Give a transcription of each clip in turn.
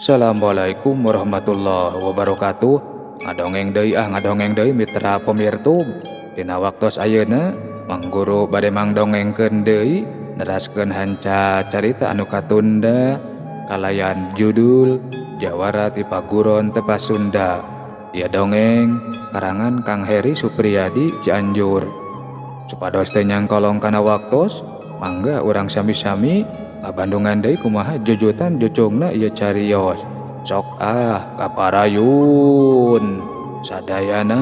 Assalamualaikum warahmatullahi wabarakatuh. Ngadongeng deui ah, ngadongeng deui mitra pemirtub. Dina waktos ayeuna Mang Guru bade mangdongengkeun deui neraskeun hanca carita anu katunda kalayan judul Jawara ti Paguron Tepas Sunda. Ieu dongeng karangan Kang Heri Supriyadi Cianjur. Supados teu nyangkolong kana waktos, mangga urang sami-sami ngabandungan deui kumaha jujutan jucungna ieu carios. Sok ah kaparayun sadayana.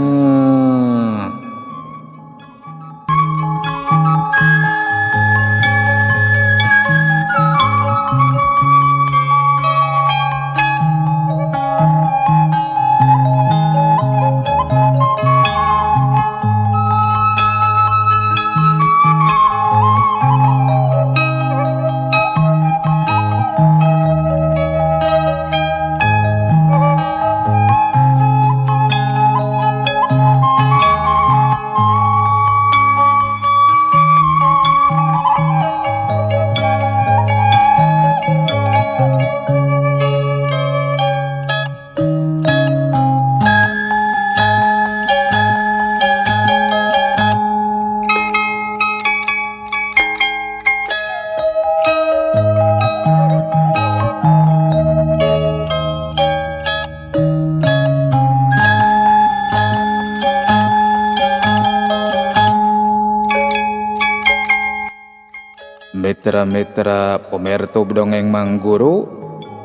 Mitra-mitra pemirtub dongeng Mang Guru,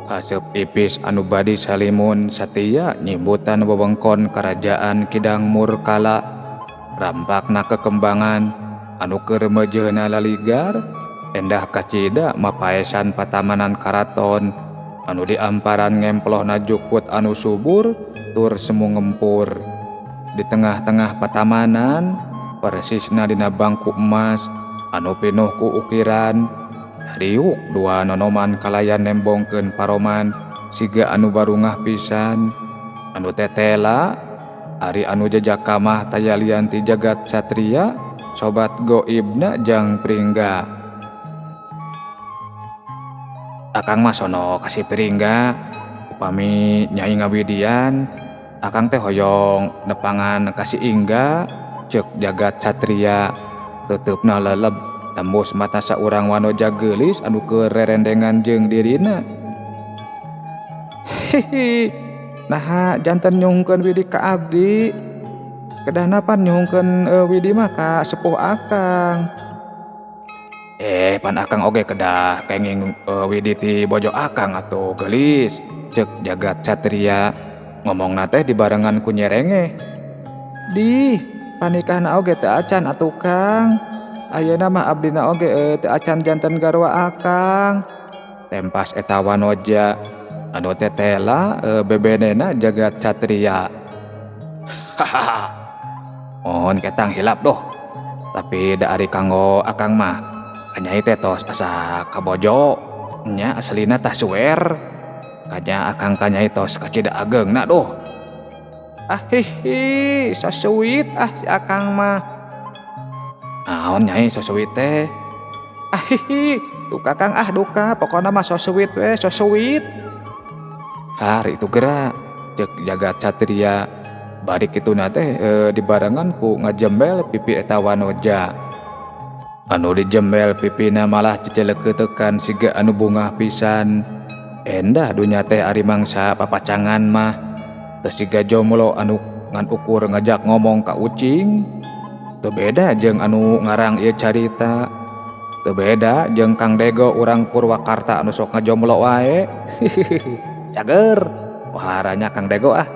kasep ipis anu badi salimun satia nyimbutan wewengkon kerajaan Kidang Murkala, rampakna kekembangan anu keur meujeuhna laligar, endah kacida mapaesan patamanan karaton anu diamparan ngemplohna jukut anu subur tur semu ngempur. Di tengah-tengah patamanan persisna dina bangku emas anu pinuh ku ukiran riuk dua nonoman kalayan nembongkeun paroman siga anu barungah pisan anu tetela ari anu jejak kamah tayalian ti jagat satria sobat goibna jang Pringga. Akang mah sono kasih Pringga upami Nyai ngawidian akang teh hoyong nepangan kasih Ingga ceuk jagat satria. Teteupna leleb tembus mata saurang wanoja geulis anu keur rerendengan jeung dirina. Hihi, naha janten nyungkeun widi ka abdi? Kedahna pan nyungkeun widi mah ka sepuh akang. Pan akang oge kedah kenging widi ti bojo akang atuh geulis, ceuk jagat satria ngomongna teh dibarengan ku nyerengeh. Dih, panikahna oge teu acan atuh Kang. Ayeuna mah abdina oge teu acan janten garwa akang. Tempas eta wanoja anu tetela bebenena jagat satria. Hahaha. Mohon ketang hilap doh. Tapi da ari kanggo akang mah kanyai teh tos asa kabojo nya aslina tah suwer. Kanya akang kanyai tos kacida ageungna doh. Ah hihi, so sweet ah si akang mah. Naon Nyai so sweet teh? Ah hihi, duka Kang ah duka, pokona mah so sweet we, so sweet. Hari itu gerak ceuk jagat satria bari kituna teh dibarengan ku ngajembel pipi eta wanoja. Anu dijembel pipina malah ceceleukeutekan siga anu bungah pisan. Endah dunya teh ari mangsa papacangan mah. Teu siga jomblo anu ngan ukur ngajak ngomong ka ucing. Teu beda jeung anu ngarang ieu carita. Teu beda jeung Kang Dego urang Purwakarta anu sok ngajomblo wae. Cager, waharanya Kang Dego ah.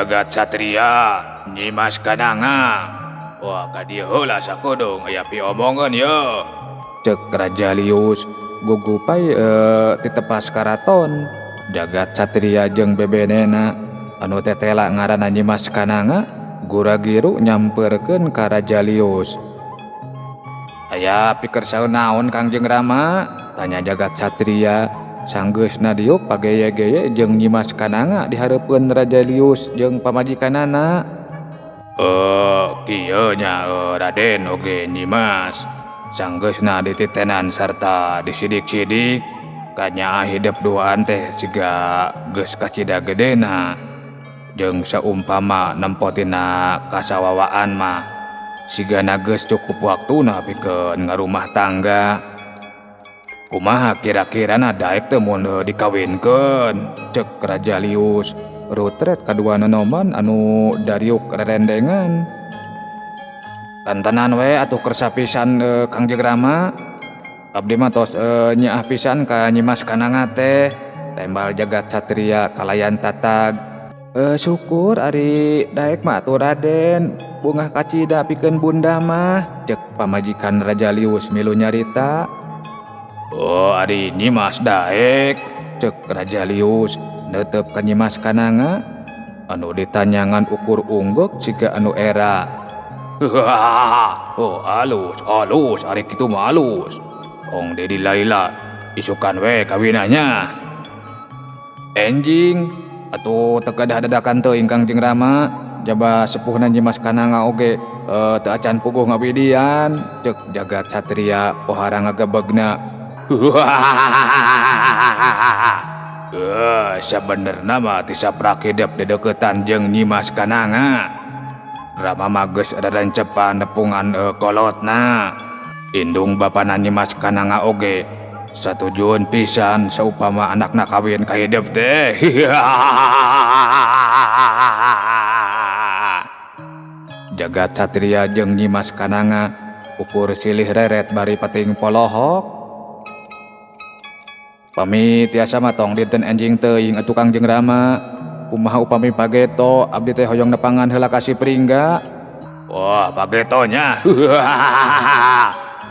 Jagat Satria, Nyimas Kananga. Wah, ka dieu heula sakedeung aya piomongeun ye. Cek Raja Lius gugupai titepas karaton. Jagat Satria jeung bebenena anu tetela ngaranna Nyimas Kananga gura-giru nyamperkeun ka Raja Lius. Aya piker saeun naon Kangjeng Rama? Tanya Jagat Satria. Sanggeusna diuk pageye-geye jeung Nyimas Kananga dihareupeun Raja Lius jeung pamajikanana. Kieu nya Raden oge Nyimas. Sanggeusna dititenan sarta disidik-sidik kanyaah hidep duaan teh siga geus kacida gedena. Jeung saumpama nempo tina kasawawaan mah sigana geus cukup waktuna pikeun ngarumah tangga. Kumaha kira-kirana daek teh mun dikawinkeun? Cek Raja Lius rutret kadua nonoman anu dariuk rerendengan. Tantenan we atuh kersa pisan Kangjeng Rama. Abdi mah tos nyaah pisan ka Nyimas Kananga teh. Tembal Jagat Satria kalayan tatag. Syukur ari daek mah atuh Raden, bungah kacida pikeun bunda mah. Cek pamajikan Raja Lius milu nyarita. Oh, ari Nyimas daek, cek Raja Lius neuteup ka Nyimas Kananga anu ditanyangan ukur ungguk siga anu era. Oh, alus, alus, ari kitu mah alus. Ong dedi laila isukan we kawinannya. Enjing atuh teu kedah dadakan teuing Kangjeng Rama, jaba sepuhna Nyimas Kananga oge teu acan puguh ngawidian, cek Jagat Satria pohara ngagebegna. Sabenerna mah ti saprak hidep dedeukeutan jeung Nyimas Kananga. Rama mah geus rerencepan nepungan kolotna. Indung bapana Nyimas Kananga oge satujueun pisan saupama anakna kawin ka hidep teh. Jagat Satria jeung Nyimas Kananga ukur silih reret bari pating polohok. Pami tiasa mah tong dinten enjing teuing atuh Kangjeng Rama. Kumaha upami pageto abdi teh hoyong nepangan heula ka si Pringga. Wah, pageto nya.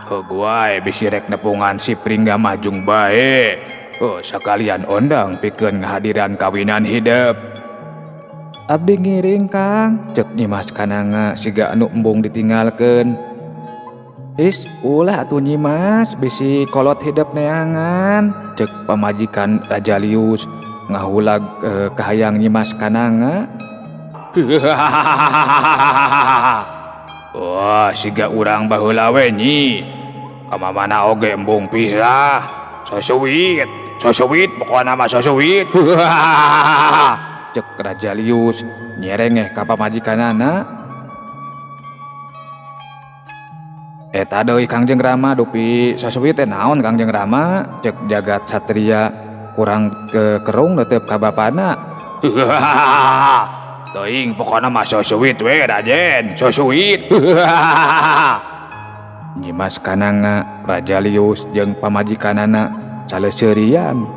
Heug wae bisi rek nepungan si Pringga mah jung bae. Oh, sakalian ondang pikeun ngahadiran kawinan hidep. Abdi ngiring Kang, cek Nyimas Kananga siga anu embung ditinggalkeun. Is ulah atuh Nyimas bisi kolot hidep neangan, cek pamajikan Raja Lius ngahulag kahayang Nyimas Kananga. Wah, siga urang baheula we nyi. Kamamana oge embung pisah. Sosuwit, sosuwit pokona mah sosuwit. Cek Raja Lius nyerengeh ka pamajikanana. Eta deui Kangjeng Rama dupi sosuwit teh naon Kangjeng Rama? Cek Jagat Satria kurang kerung neuteup ka bapana. Teuing pokona mah sosuwit we Raden, sosuwit. Nyimas Kananga, Raja Lius jeung pamajikanana caleseurian.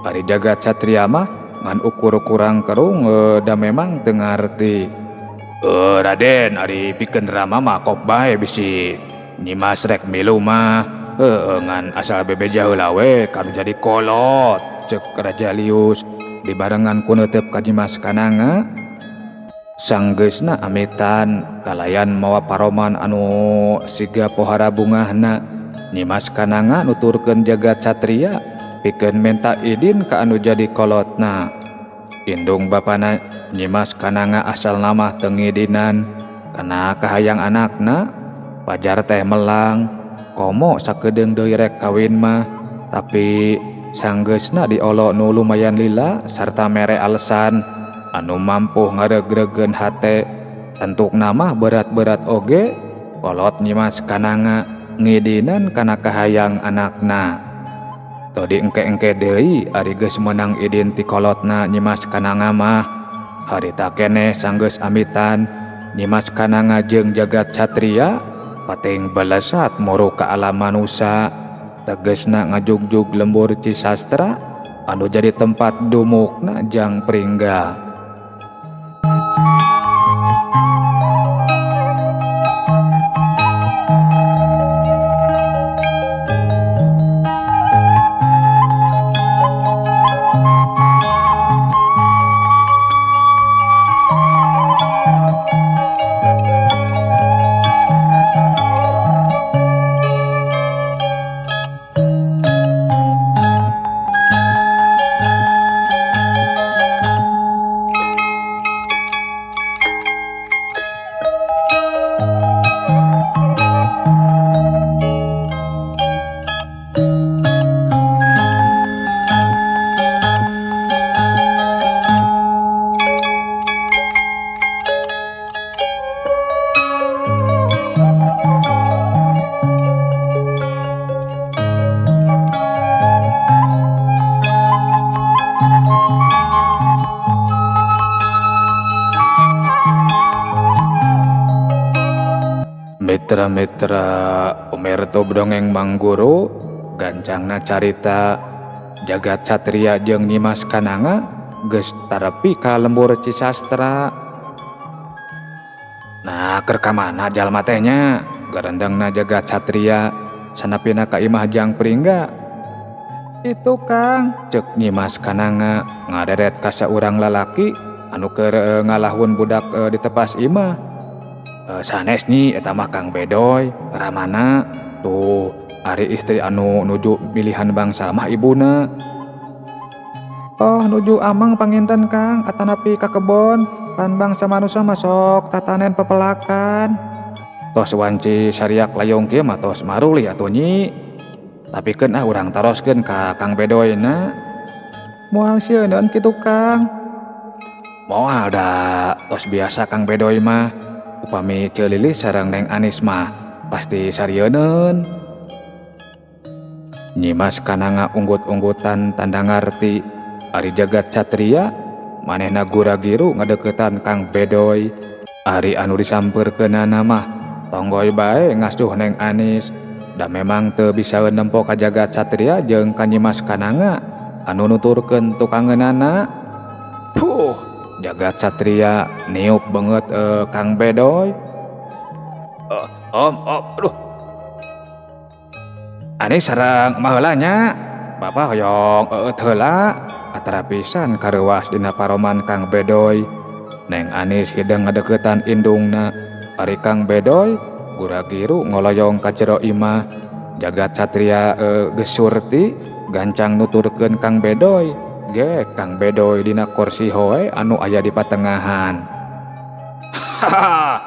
Ari Jagat Satria mah ngan ukur kurang kerung da memang teu ngarti. Raden ari pikeun Rama mah kop bae bisi Nyimas rek milu mah. Ngan asal bebeja heula we kanu jadi kolot, cek Raja Lius dibarengan ku neuteup ka Nyimas Kananga. Sanggeusna amitan kalayan mawa paroman anu siga pohara bungahna. Nyimas Kananga nuturkeun Jagat Satria pikeun menta idin ka anu jadi kolotna. Indung bapana Nyimas Kananga asal mah teu ngidinan kana kahayang anakna. Pajar teh melang komo sakedeung deui rek kawin mah, tapi sanggeusna diolo nu lumayan lila sarta mere alasan anu mampu ngareugreugkeun hate. Tentukna mah berat-berat oge kolot Nyimas Kananga ngidinan kana kahayang anakna. Tadi engke-engke deui ari geus meunang idin ti kolotna Nyimas Kananga mah. Harita keneh sanggeus amitan Nyimas Kananga jeung Jagat Satria pating balesat muru ka alam manusa. Tegesna ngajugjug lembur Cisastra anu jadi tempat dumukna jang Pringga. Mitra-mitra Omerto dongeng Mangguru gancangna carita Jagat Satria jeung Nyimas Kananga geus tarepi ka lembur Cisastra. Nah, keur ka mana jalma teh nya? Garendengna Jagat Satria sanapina ka imah Jang Pringga. Itu Kang, cek Nyimas Kananga ngaderet ka saurang lalaki anu keur ngalahun budak di tepas imah. Sanes nyi eta mah Kang Bedoy, ramana tuh ari istri anu nuju pilihan bangsa mah ibuna. Oh nuju amang panginten Kang atanapi ka kebon pan bangsa manusia masuk tatanen pepelakan. Tos wanci sariak layong kieu mah tos maruli atuh nyi. Tapi keun ah urang taroskeun ka Kang Bedoyna. Moal sieun kitu Kang. Moal da tos biasa Kang Bedoy mah. Upami Ceu Lilis sareng Neng Anis mah pasti sarieun. Nyimas Kananga unggut-unggutan tanda ngarti. Ari Jagat Satria manehna gura-giru ngadeukeutan Kang Bedoy. Ari anu disampeurkeunana mah tonggoy bae ngasuh Neng Anis. Da memang teu bisa nempo ka Jagat Satria jeung ka Nyimas Kananga anu nuturkeun tukangeunana. Puh, Jagat Satria niup banget Kang Bedoy. Om, aduh. Anis sareng mah heula nya. Bapak hoyong eueut heula. Atara pisan kareuwas dina paroman Kang Bedoy. Neng Anis hideng ngadeuketan indungna. Ari Kang Bedoy gura-giru ngoloyong ka jero imah. Jagat Satria geus surti gancang nuturkeun Kang Bedoy. Ge Kang Bedoy dina kursi hoe anu aya di patengahan. Hahaha.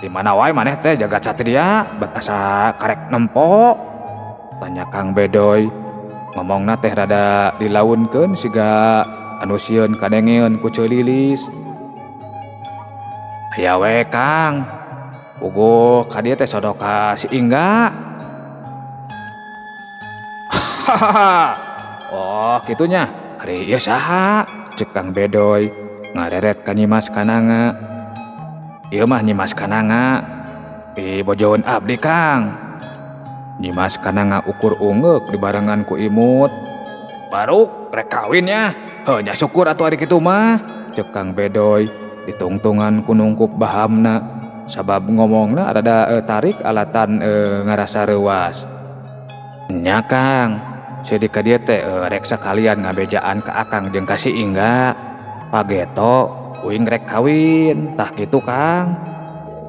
Di mana wae maneh teh Jagat Satria bet asa karek nempo? Tanya Kang Bedoy. Ngomongna teh rada dilaunkeun siga anu sieun kadengeun ku Ceu Lilis. Aya we Kang. Puguh ka dieu teh sodok ka si Ingga. Hahaha. Oh kitunya. Ari ieu saha? Cek Kang Bedoy ngareret ka Nyimas Kananga. Ieu mah Nyimas Kananga. Pibojoeun abdi Kang. Nyimas Kananga ukur ungeuk dibarengan ku imut. Baruk rek kawin nya. Heuh nya syukur atuh ari kitu mah. Cek Kang Bedoy ditungtungan ku nungkup bahamna. Sabab ngomongna rada tarik alatan ngarasa reuas. Nya Kang, seudi ka dieu teh rek sakalian ngabejaan ka Akang jeung ka si Ingga. Pageto uing rek kawin, tah kitu Kang.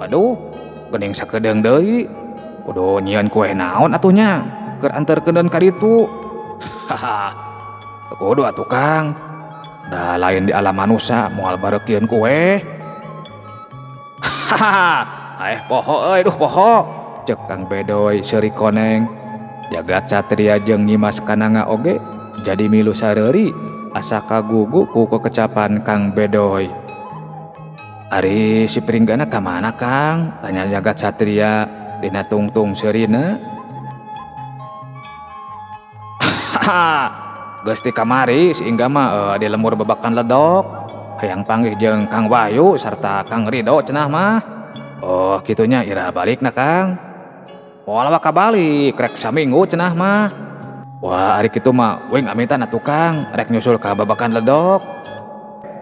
Aduh, geuning sakedeung deui. Kudu nyieun kue naon atuh nya keur anterkeun ka ditu. Haha. Kudu atuh Kang. Da lain di alam manusia moal bareukieun kue. Hahaha. Poho euy, duh poho. Cek Kang Bedoy seuri koneng. Jagat Satria jeung Nyimas Kananga oge jadi milu sareuri asa kagugu ku kekecapan Kang Bedoy. Ari si Pringgana ka mana Kang? Tanya Jagat Satria dina tungtung seurina. Hahaha. Geus ti kamari si Ingga mah di lemur babakan ledok. Hayang panggih jeung Kang Wahyu sarta Kang Ridho cenah mah. Oh kitunya ira balikna Kang. Moal waka balik rek saminggu cenah mah. Wah ari kitu mah uing amitan atuh Kang rek nyusul ka babakan ledok.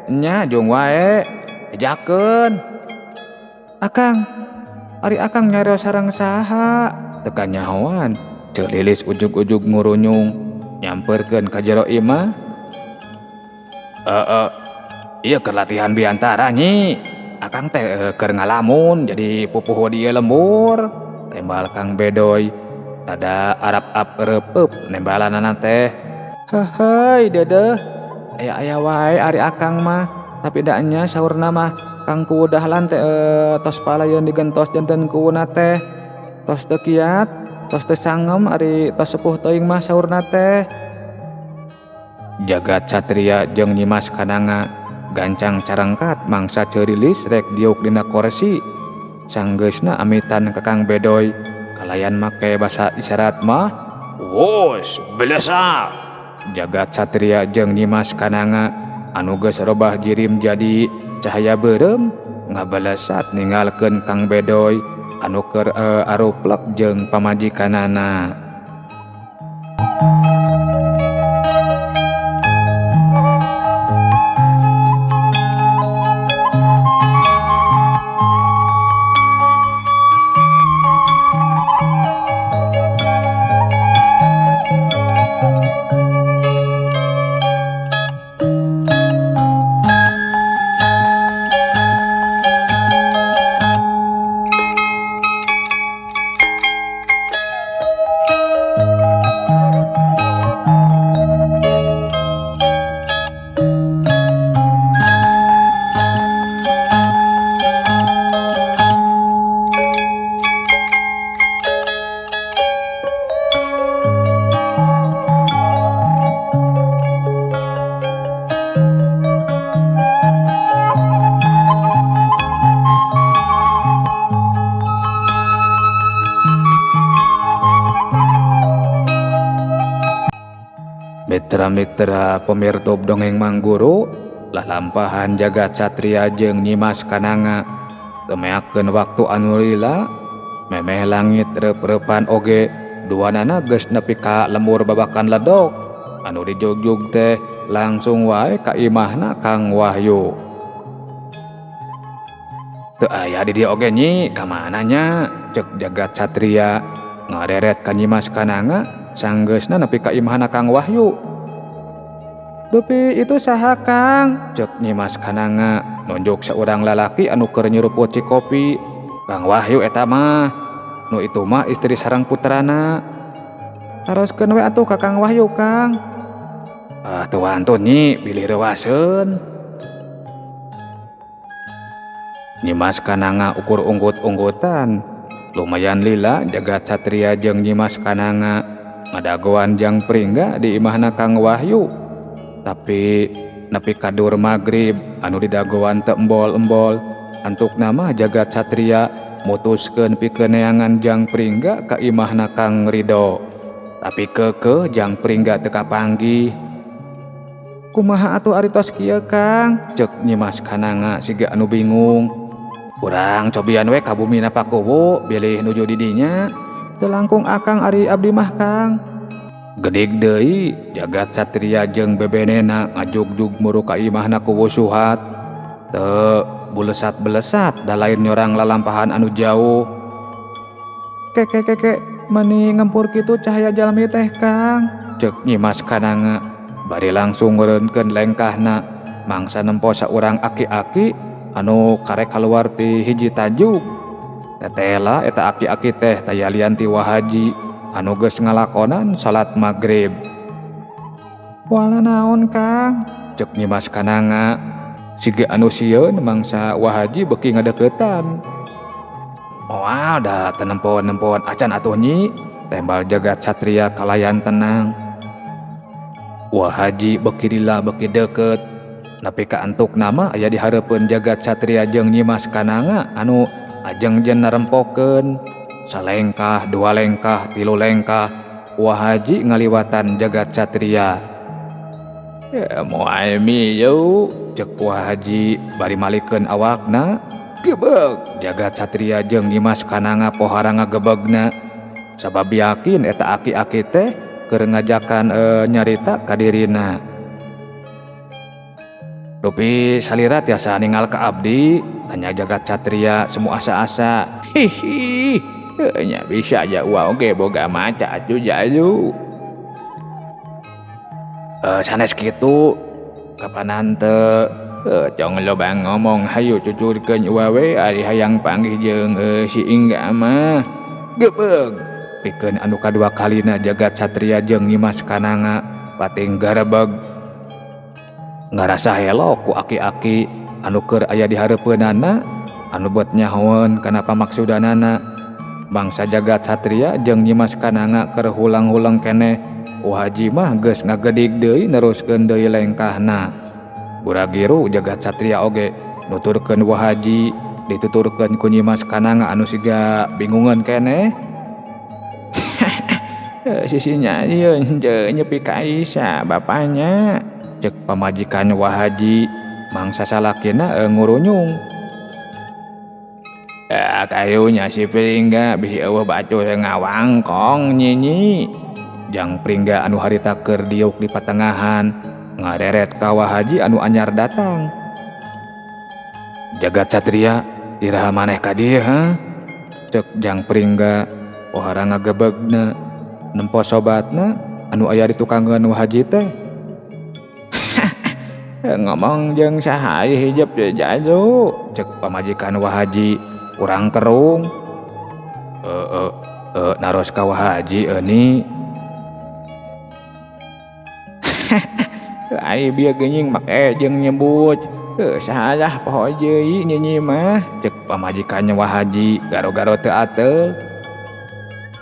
Nya jung wae ejakeun. Akang, ari Akang nyarios sareng saha? Teu kanyahoan. Ceu Lilis ujug-ujug ngurunyung nyamperkeun ka jero imah. Ieu keur latihan biantara nyi. Akang teh keur ngalamun jadi pupuhu di ieu lembur. Tembal Kang Bedoy. Rada arap-ap reupeub nembalanana teh. Heuheuy deudeuh. Aya-aya wae ari Akang mah. Tapi da nya saurna mah Kang Kuwu Dahlan teh tos palayeun digentos janten kuwuna teh. Tos teu kiat, tos teu sangem ari tos sepuh teuing mah saurna teh. Jagat Satria jeung Nyimas Kananga gancang carengkat mangsa Ceu Lilis rek diuk dina korsi. Sanggeusna amitan ka Kang Bedoy kalayan make basa isyarat mah. Wos belesa. Jagat Satria jeung Nyimas Kananga anu geus robah jirim jadi cahaya beureum ngabalesat ninggalkeun Kang Bedoy anu keur aruplek jeung pamajikanana. Mitra-mitra pemirtub dongeng Mangguru lalampahan Jagat Satria jeung Nyimas Kananga teu meakeun waktu anu lila memeh langit reup-reupan oge duanana geus nepi ka lembur babakan ledok anu dijugjug teh langsung wae ka imahna Kang Wahyu. Teu aya di dieu oge nyi ka mana nya ceuk Jagat Satria ngareret ka Nyimas Kananga sanggeusna nepi ka imahna Kang Wahyu. Dupi itu saha Kang? Ceuk Nyimas Kananga nunjuk seorang lalaki anu keur nyuruput cikopi. Kang Wahyu eta mah, nu itu mah istri sareng putrana. Taroskeun we atuh ka Kang Wahyu Kang. Ah teu wantun nyi bilih reuaseun. Nyimas Kananga ukur unggut-unggutan. Lumayan lila Jagat Satria jeung Nyimas Kananga ngadagoan jang Pringga di imahna Kang Wahyu. Tapi nepi kadur magrib anu didagoan teu embol-embol antukna mah Jagat Satria mutuskeun pikeun neangan jang Pringga ka imahna Kang Ridho. Tapi keukeuh jang Pringga teu kapanggih. Kumaha atuh ari tos kieu Kang? Ceuk Nyimas Kananga siga anu bingung. Urang cobian we ka bumi Pakuwu bilih nuju di dinya. Teu langkung akang ari abdi mah Kang. Gedig deui Jagat Satria jeung bebenena ngajugjug muru ka imahna Kuwu Suhat. Teu bulesat-belesat da lain nyorang lalampahan anu jauh. Keke keke meni ngempur kitu cahaya jalmi teh Kang. Ceuk Nyimas Kananga bari langsung ngeureunkeun lengkahna mangsa nempo saurang aki-aki anu karek kaluar ti hiji tajuk. Tetela eta aki-aki teh taya lian ti Wahaji anu geus ngalakonan salat magrib. Wala naon Kang? Ceuk Nyimas Kananga siga anu sieun mangsa Wahaji beuki ngadeukeutan. Moal da teu nempon-nempon acan atuh nyi, tembal Jagat Satria kalayan tenang. Wahaji beuki lila beuki deukeut nepi ka antukna mah aya di hareupeun Jagat Satria jeung Nyimas Kananga anu ajeng jeung narempokeun. Salengkah, dua lengkah, tilu lengkah, Wahaji ngaliwatan Jagat Satria. Ya moal mieu, ceuk Wahaji bari malikeun awakna. Gebeg Jagat Satria jeung Nyimas Kananga pohara ngagebegna. Sabab yakin eta aki-aki teh keur ngajakan nyarita ka dirina. Dupi salira tiasa ningal ka abdi, tanya Jagat Satria semu asa-asa. Hihi, nya bisa aja uang oge boga maca atuh jalu. Sanes kitu kapanan teu cong loba ngomong hayu cucurkeun wawe ari hayang panggih jeung si Ingga mah. Gebeg pikeun anu kadua kalina Jagat Satria jeung Nyimas Kananga pating garebeg. Ngarasa helok ku aki-aki anu keur aya di hareupeunana anu beut nyahoeun kana pamaksudanana. Bangsa Jagat Satria jeung Nyimas Kananga keur hulang-hulang keneh Wahaji mah geus ngagedig deui neruskeun deui lengkahna. Buragiru Jagat Satria oge nuturkeun Wahaji dituturkeun ku Nyimas Kananga anu siga bingungeun keneh. Sisinya ieu nyepi ka Aisyah bapanya, cek pamajikan Wahaji mangsa salakina ngurunyung. Kayunya si Pringga bisi eueuh batur ngawangkong nyinyi. Jang Pringga anu harita keur diuk di patengahan ngareret ka Wa Haji anu anyar datang. Jagat Satria iraha maneh ka dieu ha? Cek Jang Pringga pohara ngagebegna nempo sobatna anu aya di tukangeun Wa Haji teh. Ngomong jeung saha hijab teh jalu cek pamajikan Wa Haji urang kerung. Naros ka Wa Haji euni. Ai bieu geuning make jeung nyebut salah poho deui nyinyi mah cek pamajikan Wa Haji garo-garo teu ateul.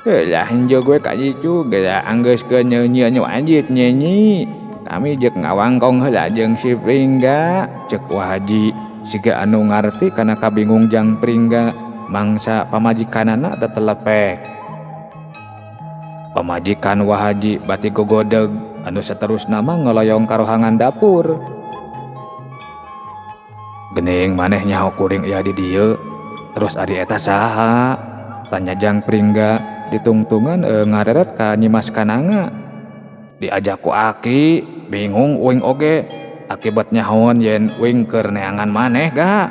Lah henteu gue ka ditu geura anggeus keur nyeunyeun wajit nyinyi. Kami jeung ngawangkong heula jeung si Pringga cek Wa Haji siga anu ngarti kana kabingung Jang Pringga mangsa pamajikanana tetelepek. Pamajikan Wa Haji bati gogodeg anu saterusna mah ngoloyong ka rohangan dapur. Gening maneh nyaho kuring ieu di dieu terus ari eta saha? Tanya Jang Pringga ditungtungan ngareret ka Nyimas Kananga. Diajak ku aki bingung uing oge akibat nyahoan yen uing keur neangan maneh ga.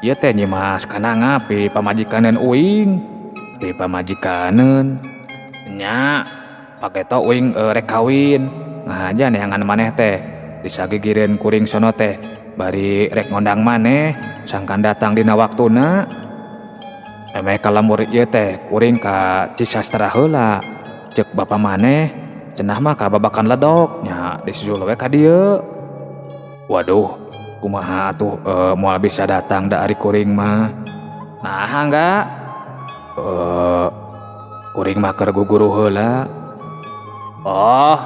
Ieu teh Nyimas Kananga pi pamajikaneun uing, pi pamajikaneun. Nya paketo uing rek kawin ngahaja neangan maneh teh disagigireun kuring sono teh bari rek ngondang maneh sangkan datang dina waktuna. Emeh kalamur ieu teh kuring ka Cisastra heula cek bapa maneh cenah mah ka babakan ledok nya disusul we ka dieu. Waduh kumaha atuh moal bisa datang da ari kuring mah. Naha enggak? Kuring mah keur guguru heula. Oh,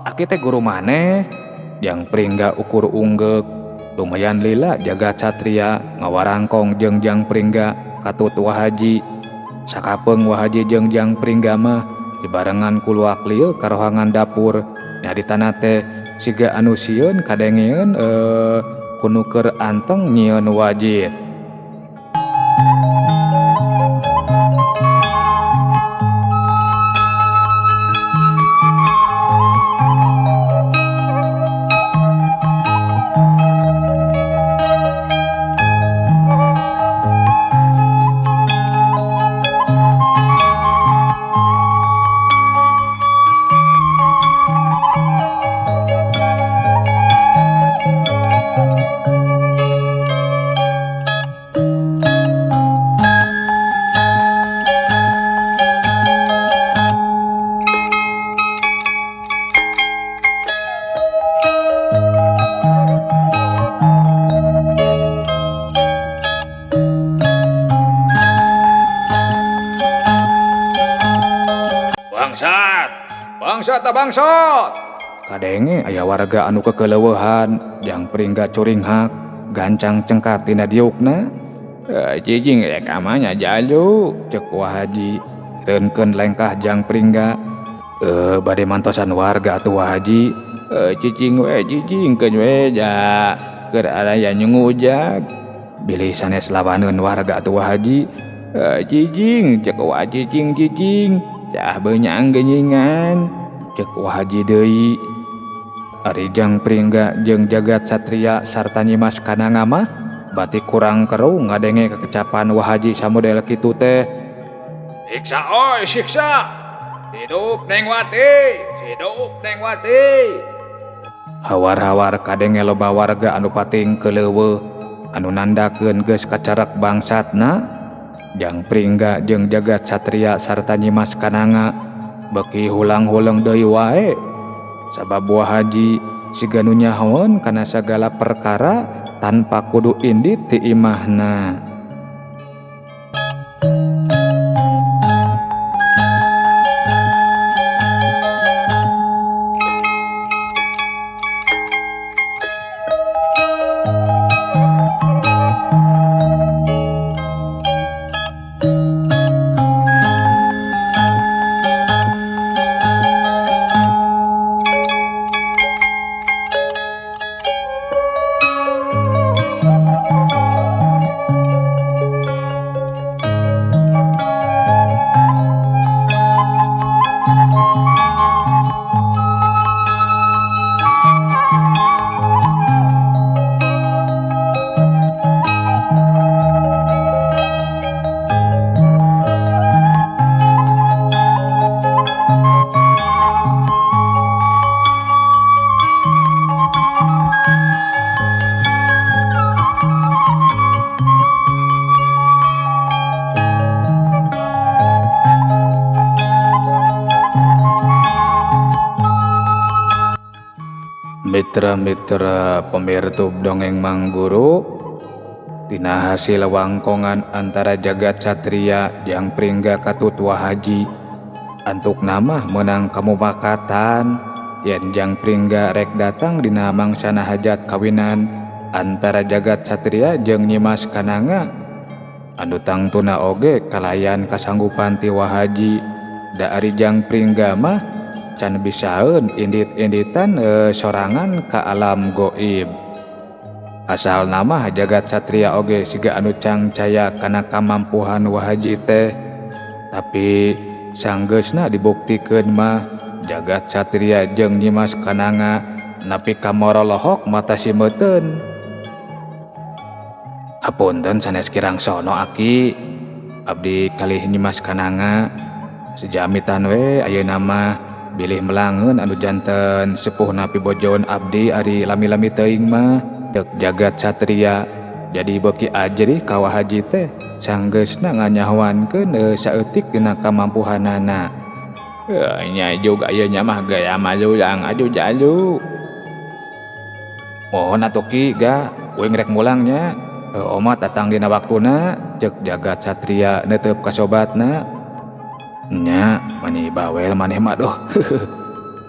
aki teh guru maneh? Jang Pringga ukur unggeuk. Lumayan lila Jagat Satria ngawarangkong jeung Jang Pringga katut Wa Haji. Sakapeung Wa Haji jeung Jang Pringga mah dibarengan ku luak lieu ka rohangan dapur. Nyaritana teh siga anu sieun kadengeun kunu keur anteng nyieun wajit. Bangsat, bangsat bangsat. Kadenge aya warga anu kekeleueuhan, Jang Pringga curinghak, gancang cengkat tina diukna. Cicing rek amanya jalu, cek Wa Haji. Reunkeun lengkah Jang Pringga. Bade mantosan warga atuh Wa Haji. Cicing we cicing keun we ja. Keur araya nyungujag. Bilih sanes lawaneun warga atuh Wa Haji. Cicing cek Wa cicing cicing. Cah benyang genyingan cek Wa Haji deui. Ari Jang Pringga jeung Jagat Satria sarta Nyimas Kananga mah bati kurang keru ngadenge kekecapan Wa Haji samodel kitu teh. Siksa oi siksa. Hidup Neng Wati, hidup Neng Wati. Hawar-hawar kadenge loba warga anu pating keuleuweuh anu nandakeun geus kacarek bangsatna. Jang Pringga jeung Jagat Satria sarta Nyimas Kananga beki hulang-huleng deui wae. Sabab Wa Haji siga nu nyahoeun kana sagala perkara tanpa kudu indit ti imahna. Mitra-mitra pemirtub dongeng Mang Guru, tina hasil wangkongan antara Jagat Satria jeung Pringga katut Wahaji, antuk nama menang kamupakatan yen Jang Pringga rek datang dina mangsana hajat kawinan antara Jagat Satria jeung Nyimas Kananga. Anu tangtuna oge kalayan kasanggupan ti Wahaji, da ari Jang Pringga mah can bisaeun indit-inditan sorangan ka alam goib. Asal nama Jagat Satria oge siga anu cangcaya kana kamampuhan Wahaji teh, tapi sanggeusna dibuktikeun mah Jagat Satria jeung Nyimas Kananga napi ka morolohok mata simeuteun. Hapunten sanes kirang sono aki, abdi kalih Nyimas Kananga sejamitan we ayeuna mah bilih melangeun anu janten sepuh napi bojoon abdi ari lami-lami teuing mah. Cek Jagat Satria jadi beuki ajrih ka Wahaji teh sanggeusna nganyahoankeun saeutik dina kamampuhanana. Nya juga ieu nya mah gaya malulang aju jalu. Mohon atuh ki ga uing rek mulang nya. Omat datang dina waktuna. Cek Jagat Satria neuteup ka sobatna. Nya mani bawel maneh mah doh.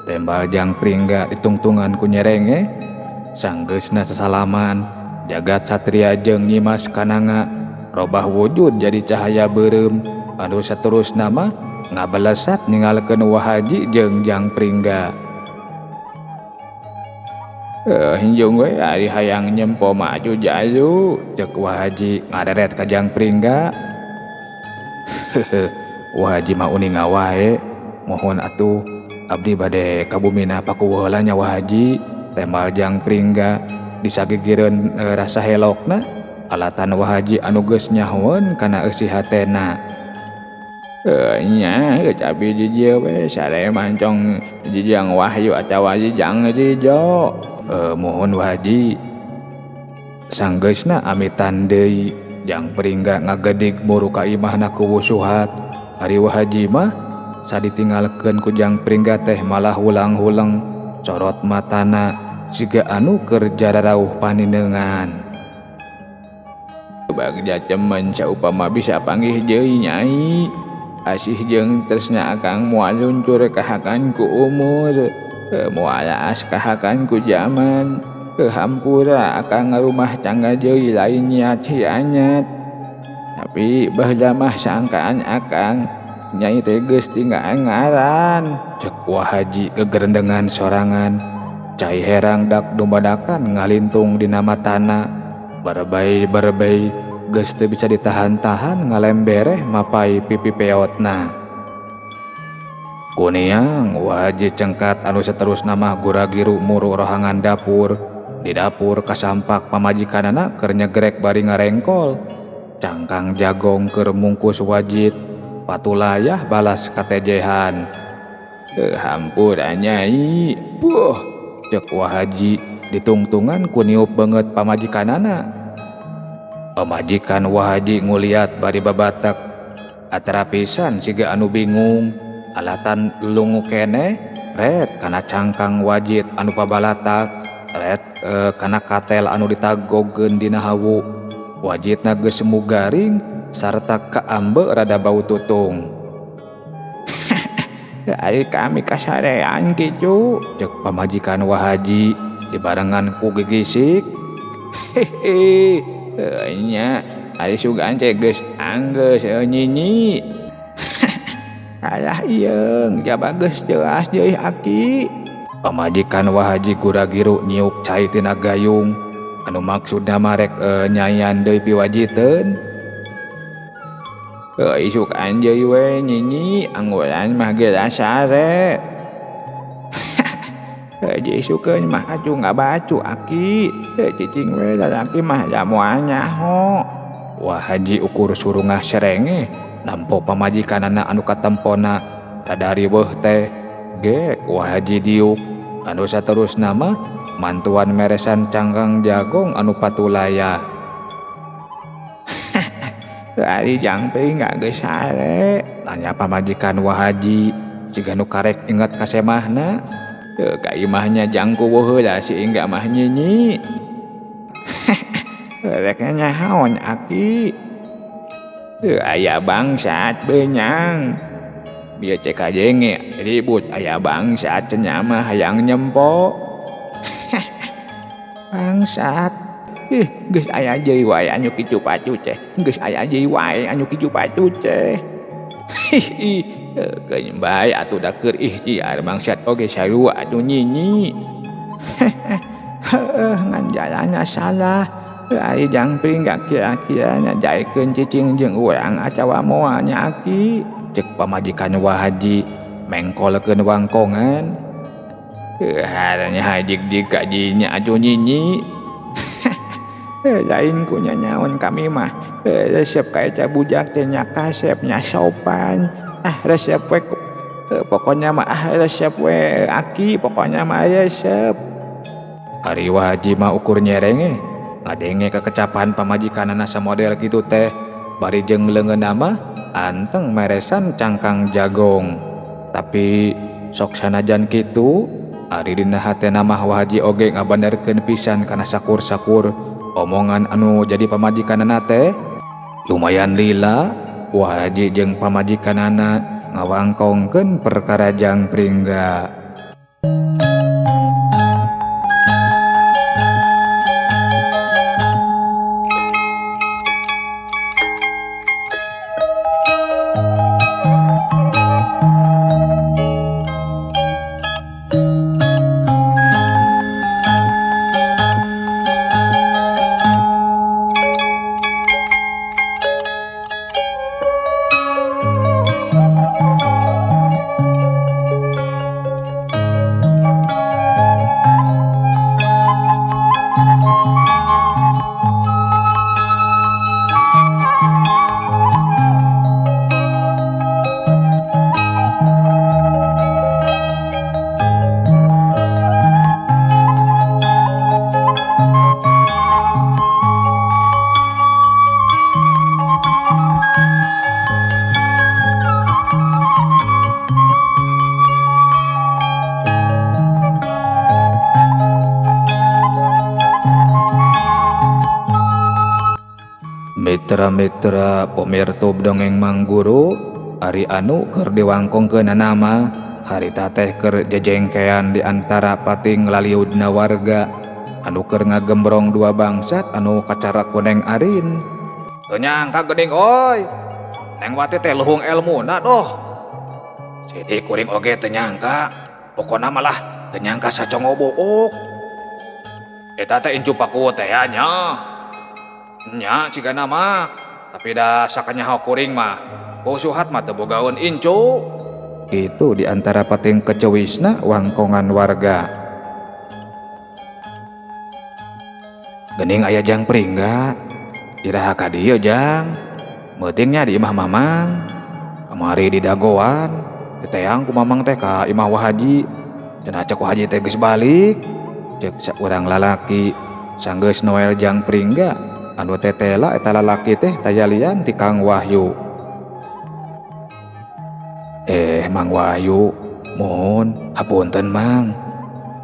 Tembal Jang Pringga ditungtungan ku nyerenge. Sanggeusna sasalaman Jagat Satria jeung Nyimas Kananga robah wujud jadi cahaya beureum anu saterusna mah ngabalesat ningalkeun Wahaji jeung Jang Pringga. Hinjung we ari hayang nyempo maju jalu. Cek Wahaji ngareret ka Jang Pringga. Wahaji mah uninga wae, mohon atuh abdi bade ka bumina paku heula nya Wahaji. Tembal Jang Pringga disagigireun rasa helokna alatan Wahaji anu geus nyahoeun kana eusi hatena. Nya cabi jijiew we sare mancong jijang wahyu atawa jijang jijo. Mohon Wahaji. Sanggeusna amitan deui Jang Pringga ngagedig muru ka imahna ku wusuhat. Ari Wahaji mah saditinggalkeun ku Jang Pringga teh malah hulang-huleng corot matana siga anu keur jararauh paninengan. Bagja cemen saupama bisa panggih deui nyai. Asih jeung tresna akang moal luncur kahakan ku umur, moal aas kahakan ku zaman. Hampura akang ngarumah tangga deui lain niat hianat. Tapi baheula mah sangkaan akang nyai teh geus tinggal ngaran. Cek Wahaji gegerendengan sorangan. Cai herang dak dumadakan ngalintung dina matana. Berbei-berbei geus teu bisa ditahan-tahan ngalembereh mapai pipi peotna. Kuniang Wahaji cengkat anu saterusna mah guragiru muru rohangan dapur. Di dapur kasampak pamajikanana keur nyegrek bari ngarengkol. Cangkang jagong keur mungkus wajit. Patulayah balas katejehan. Hampura nyai. Puh. Cek Wahaji ditungtungan ku niup beungeut pamajikanana. Pamajikan Wahaji nguliat bari babatek atara pisan siga anu bingung alatan lungu keneh ret kana cangkang wajit anu pabalatak ret kana katel anu ditagogeun dina hawu. Wajitna geus semu garing sarta kaambe rada bau tutung. Ari kami kasarean kitu. Cek pamajikan Wahaji dibarengan ku gigisik. Hehe. Nya ari sugan teh geus anggeus nyinyi. Alah ieung jaba geus jelas deui aki. Pamajikan Wahaji guragiru nyiuk cai tina gayung anu maksudna marek nyayan deui piwajiteun. Isuk anjeu we nyinyi angguran mah geura sare. Isukeun mah atuh ngabacu aki. Cicing we lalaki mah da moal nyaho. Wahaji ukur surungah serenge nampo pamajikanana anu katempona rada riweuh teh. Ge Wahaji diuk anu saterusna mah mantuan meresan cangkang jagong anu patulayah. Ari Jang Pringga geus sare. Tanya pamajikan Wahaji siga nu karek inget ka semahna. Ka imahnya jangku heula si Ingga mah nyinyi. Rek nyahaon aki. Aya bangsat benyang. Bieu cek kajenge ribut aya bangsat cenah mah hayang nyempo. Bangsat. Ih, geus aya deui wae anu kitu pacu teh. Geus aya deui wae anu kitu pacu teh. Hihi, keun bae atuh da keur ikhtiar bangsat oge sarua atuh nyinyi. Heuh, ngan jalanna salah. Ari Jang Pringga kira-kira nyajaikeun cicing jeung urang atawa moal nya aki. Cek pamajikan Wa Haji mengkolkeun wangkongan. Haranya hajig-jig ka jinya atuh nyinyi. Lain ku nyanyaon kami mah. Resep ka eta bujak teh nya kasep nya sopan. Ah resep we pokoknya mah ah resep we aki pokoknya mah resep. Ari Wa Haji mah ukur nyerenge ngadenge kekecapan pamajikanana samodel kitu teh bari jeung leungeunna mah anteng meresan cangkang jagong. Tapi sok sanajan kitu ari dina hatena mah Wa Haji oge ngabenerkeun pisan kana sakur-sakur omongan anu jadi pamajikanana teh. Lumayan lila Wa Haji jeung pamajikanana ngawangkongkeun perkara Jang Pringga. Mitra-mitra pemirtub dongeng Mangguru, ari anu keur diwangkongkeunana mah harita teh keur jejengkean di antara pating laliudna warga anu keur ngagembrong dua bangsat anu kacara kuneng arin. Teu nyangka geuning oi. Neng Wati teh luhung elmuna doh. Sidik kuring oge teu nyangka, pokona malah teu nyangka sacongo buuk. Eta teh incu paku teh nya. Nya sigana mah, tapi da sakanyaho kuring mah, suhat mah teu bogaeun incu. Itu di antara pating kecewisna wangkongan warga. Geuning aya Jang Pringga, iraha ka dieu Jang? Meutingnya di imah Mamang. Kamari di dagoan, diteang ku Mamang teh ka imah Wa Haji. Cenah cek Wa Haji teh geus balik. Cek saurang lalaki sanggeus Noel Jang Pringga. Anu tetela eta lalaki teh tayalian ti Kang Wahyu. Mang Wahyu, mohon hapunten Mang.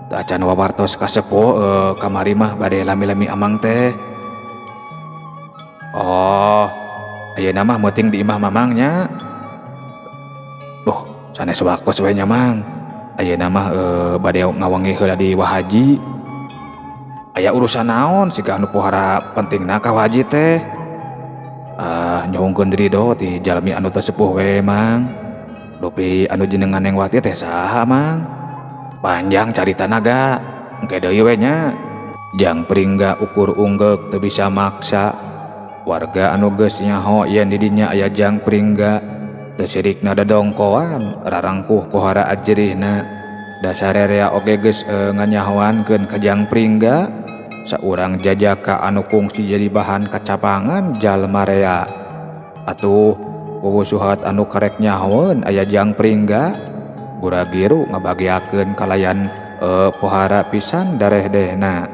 Teu acan wawartos ka sepuh kamari mah bade lami-lami amang teh. Oh, ayeuna mah meuting di imah Mamang nya. Duh, sanes waktos we nya Mang. Ayeuna mah bade ngawangi heula di Wa Haji. Aya urusan naon siga anu pohara pentingna ka Wa Haji teh. Ah, nyuhunkeun ridho ti jalmi anu teu sepuh we Mang. Dupi anu jenengan Neng Wati teh saha Mang? Panjang caritana ga, engke deui we nya. Jang Pringga ukur unggeuk teu bisa maksa. Warga anu geus nyaho yen di dinya aya Jang Pringga teu sirikna dadongkoan rarangkuh pohara ajerihna. Dasar rea oge geus nganyahoankeun ka Jang Pringga. Saurang jajaka anu kungsi jadi bahan kacapangan jalma rea. Atuh kuwu suhat anu karek nyahoeun aya Jang Pringga gura-giru ngabagiakeun kalayan pohara pisan darehdehna.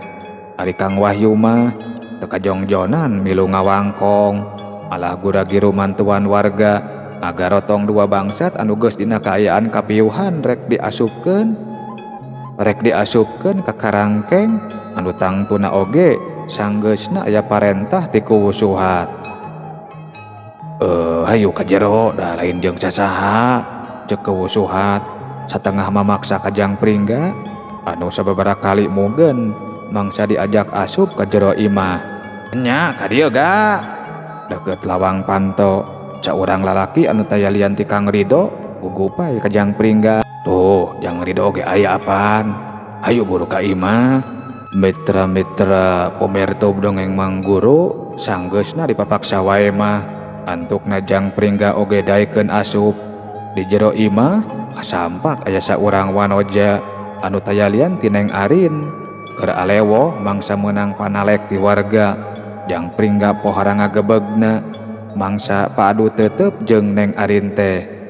Ari Kang Wahyu mah teu kajongjonan milu ngawangkong, malah gura-giru mantuan warga agarotong dua bangsat anu geus dina kaayaan kapiuhan rek diasupkeun. Rek diasupkeun ka karangkeng anu tangtuna oge sanggeusna aya parentah ti Kuwu Suhat. Hayu ka jero da lain jeung sasaha ceuk Kuwu Suhat satengah mamaksa ka Jang Pringga anu sababaraha kali mugen mangsa diajak asup ka jero imah. Nya ka dieu ga deukeut lawang panto saurang lalaki anu taya lian ti Kang Ridho gugupai ka Jang Pringga. Tuh Jang Ridho oge aya apaan, hayu buru ka imah. Mitra-mitra pemirsa dongeng Mangguru sanggeusna dipapaksa wae mah antukna Jang Pringga oge daekeun asup di jero imah. Kasampak aya saurang wanoja anu taya lian ti Neng Arin keur alewoh mangsa meunang panalek ti warga. Jang Pringga pohara ngagebegna mangsa paadu tetep jeung Neng Arin teh.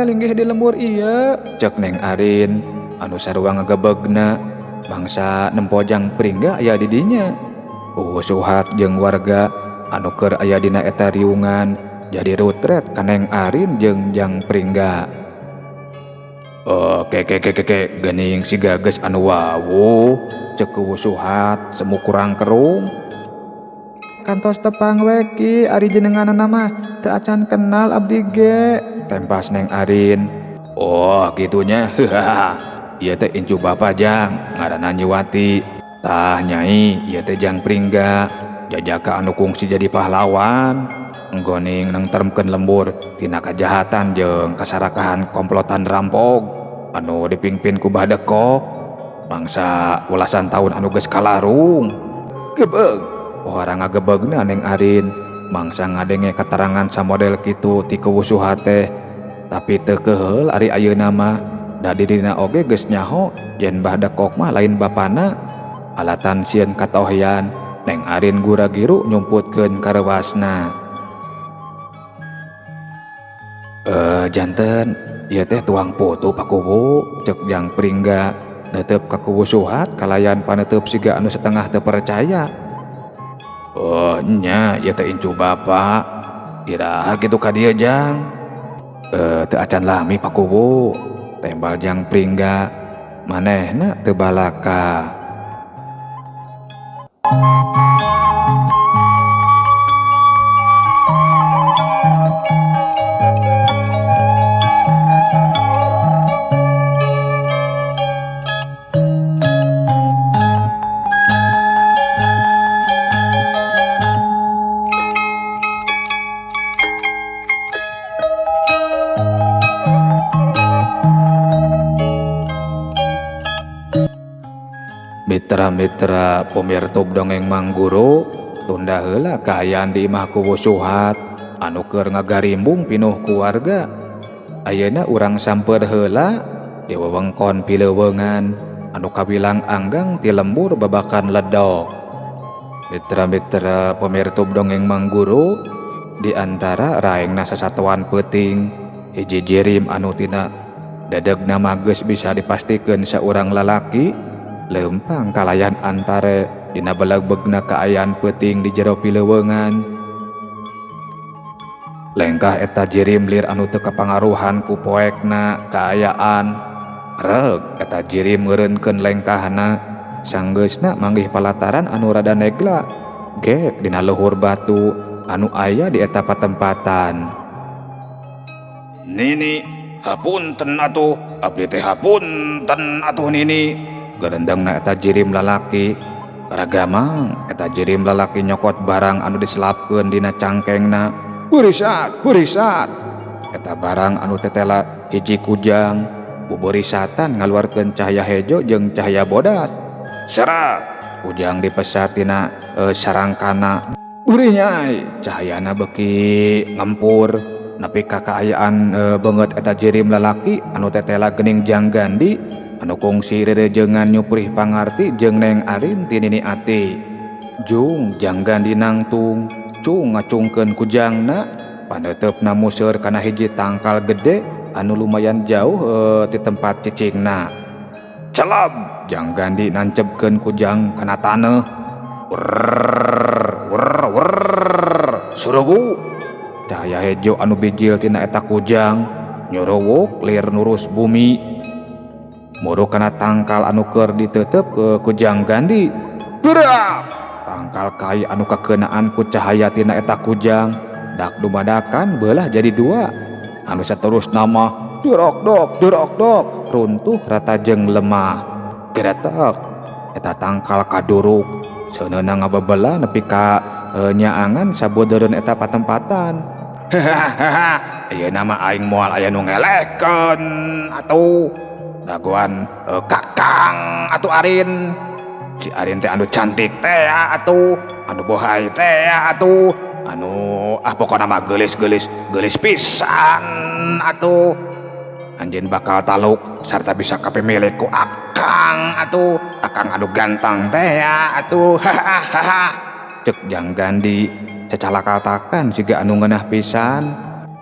Linggih di lembur iya cek Neng Arin anu sarua ngagebegna mangsa nempo Jang Pringga aya di dinya. Suhat jeung warga anu keur aya dina eta riungan jadi rutret ka Neng Arin jeung Jang Pringga. Oke ke ke ke geuning siga geus anu wawuh cek Kuwu Suhat semu kurang kerung. Kantos tepang we ki ari jenenganna mah teu acan kenal abdi ge tempas Neng Arin. Oh gitunya, ieu teh incu bapa Jang ngaranna Nyiwati. Tah nyai ieu teh Jang Pringga jajaka anu kungsi jadi pahlawan nggoning nengteremkeun lembur tina kajahatan jeung kasarakahan komplotan rampok anu dipingpin ku Bah Dekok mangsa welasan tahun anu geus kalarung. Gebeg pohara ngagebegna Neng Arin mangsa ngadenge keterangan samodel kitu ti Kuwu Suhat teh. Tapi teu keuheul ari ayeuna mah da dirina oge geus nyaho yen Bah Dekok mah lain bapana. Alatan sieun katohyan Neng Arin gura-giru nyumputkeun karewasna. Janten ieu teh tuang putu Pak Kuwu cek Jang Pringga neuteup ka Kuwu Suhat kalayan paneuteub siga anu setengah teu percaya. Oh nya ieu teh incu bapa iraha kitu ka dieu Jang. Teu acan lami Pak Kuwu tembal Jang Pringga manehna teu balaka. Mitra-mitra pemirsa dongeng Mangguru tunda heula kaayaan di imah Kuwu Suhat anu keur ngagarimbung pinuh keluarga. Ayeuna urang samper heula di wewengkon Pileuweungan anu kabilang anggang ti lembur babakan ledok. Mitra-mitra pemirsa dongeng Mangguru di antara raengna sasatoan peuting hiji jirim anu tina dadegna geus bisa dipastikeun saurang lalaki lempang kalayan antare dina belegbegna kaayaan peuting di jero pileuweungan. Lengkah eta jirim lir anu teu kapangaruhan ku poekna kaayaan. Reg eta jirim ngeureunkeun lengkahna sanggeusna manggih palataran anu rada negla gek dina luhur batu anu aya di eta patempatan. Nini, hapunten atuh, abdi teh hapunten atuh nini. Gerendengna eta jirim lalaki. Ragamang eta jirim lalaki nyokot barang anu diselapkeun dina cangkengna. Burisat, burisat. Eta barang anu tetela hiji kujang. Buburisatan ngaluarkeun cahaya hejo jeung cahaya bodas. Serat, kujang dipesat tina sarangkana. Burinyai, cahayana beuki ngempur. Nepi ka kaayaan beungeut eta jirim lalaki anu tetela geuning Jang Gandi anu kungsi rerejengan nyuprih pangarti jeung Neng Arin ti Nini Ati. Jung Jang Gandi nangtung, cung ngacungkeun kujangna, paneuteup museur kana hiji tangkal gede anu lumayan jauh ti tempat cicingna. Celab, Jang Gandi nancepkeun kujang kana taneuh. Wrrr, wrrr, wrrr, surubu. Cahaya hejo anu bijil tina eta kujang nyuruwuk lir nurus bumi. Muru kana tangkal anu keur diteuteup ke kujang Gandi. Gerak! Tangkal kai anu kakeunaan ku cahaya tina eta kujang dak dumadakan beulah jadi dua. Anu saterusna mah durok-dok durok-dok runtuh rata jeung lemah. Geretek eta tangkal kaduruk seuneuna ngabebela nepi ka nyaangan sabodeureun eta patempatan. Hahaha, ayeuna mah aing moal aya nu ngelehkeun atuh. Dagoan kakang atuh Arin. Si Arin teh anu cantik teh atuh, anu bohai teh atuh, anu ah pokona mah geulis-geulis geulis pisan atuh. Anjeun bakal taluk sarta bisa kapemilik ku akang atuh, akang anu ganteng teh atuh. Hahaha. Cek Jang Gandi cacalakatakan siga anu ngeunah pisan.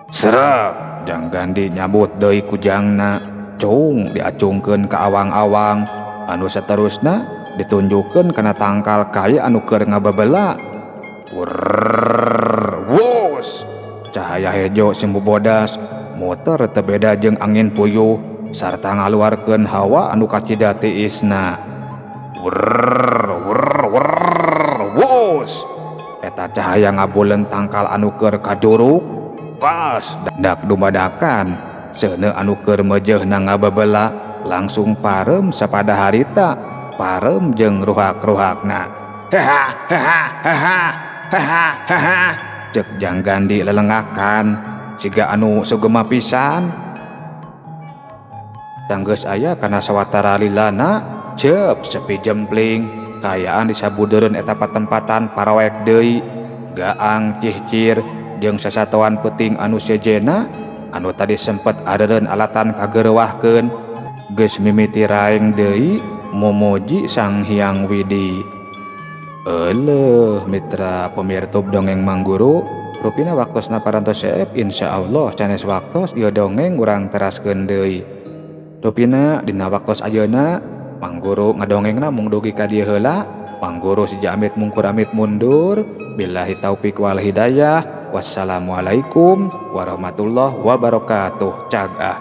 Serep, Jang Gandi nyabut deui kujangna, cung diacungkeun ka awang-awang anu saterusna ditunjukkeun kana tangkal kai anu keur ngabebela. Wrrr, wus. Cahaya hejo simbu bodas muter teu beda jeung angin puyuh sarta ngaluarkeun hawa anu kacida tiisna. Wrrr, wrrr, wrrr, wus. Eta cahaya ngabuleun tangkal anu keur kaduruk pas dak dumadakan seuneu anu keur meujeuhna ngabebela langsung parem sapada harita parem jeung ruhak-ruhakna. Hahaha, hahaha, cek Jang Gandi lelengakan siga anu sugema pisan. Tanggeus aya kana sawatara lilana cep sepi jempling kaayaan di sabudeureun eta patempatan paraoek deui gaang cihcir jeung sasatoan peuting anu sejena anu tadi sempet areureun alatan kagerewahkeun geus mimiti raeng deui momoji Sang Hyang Widi. Euleuh mitra pamirtub dongeng Mangguru, rupina waktosna parantos seep, insyaallah sanes waktos ieu dongeng urang teraskeun deui. Rupina dina waktos ayeuna Mangguru ngadongengna mung dugi ka dieu heula. Mangguru si Amit mungkur amit mundur. Billahi taufik wal hidayah. Wassalamualaikum warahmatullahi wabarakatuh. Cagah.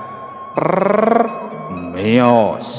Mios.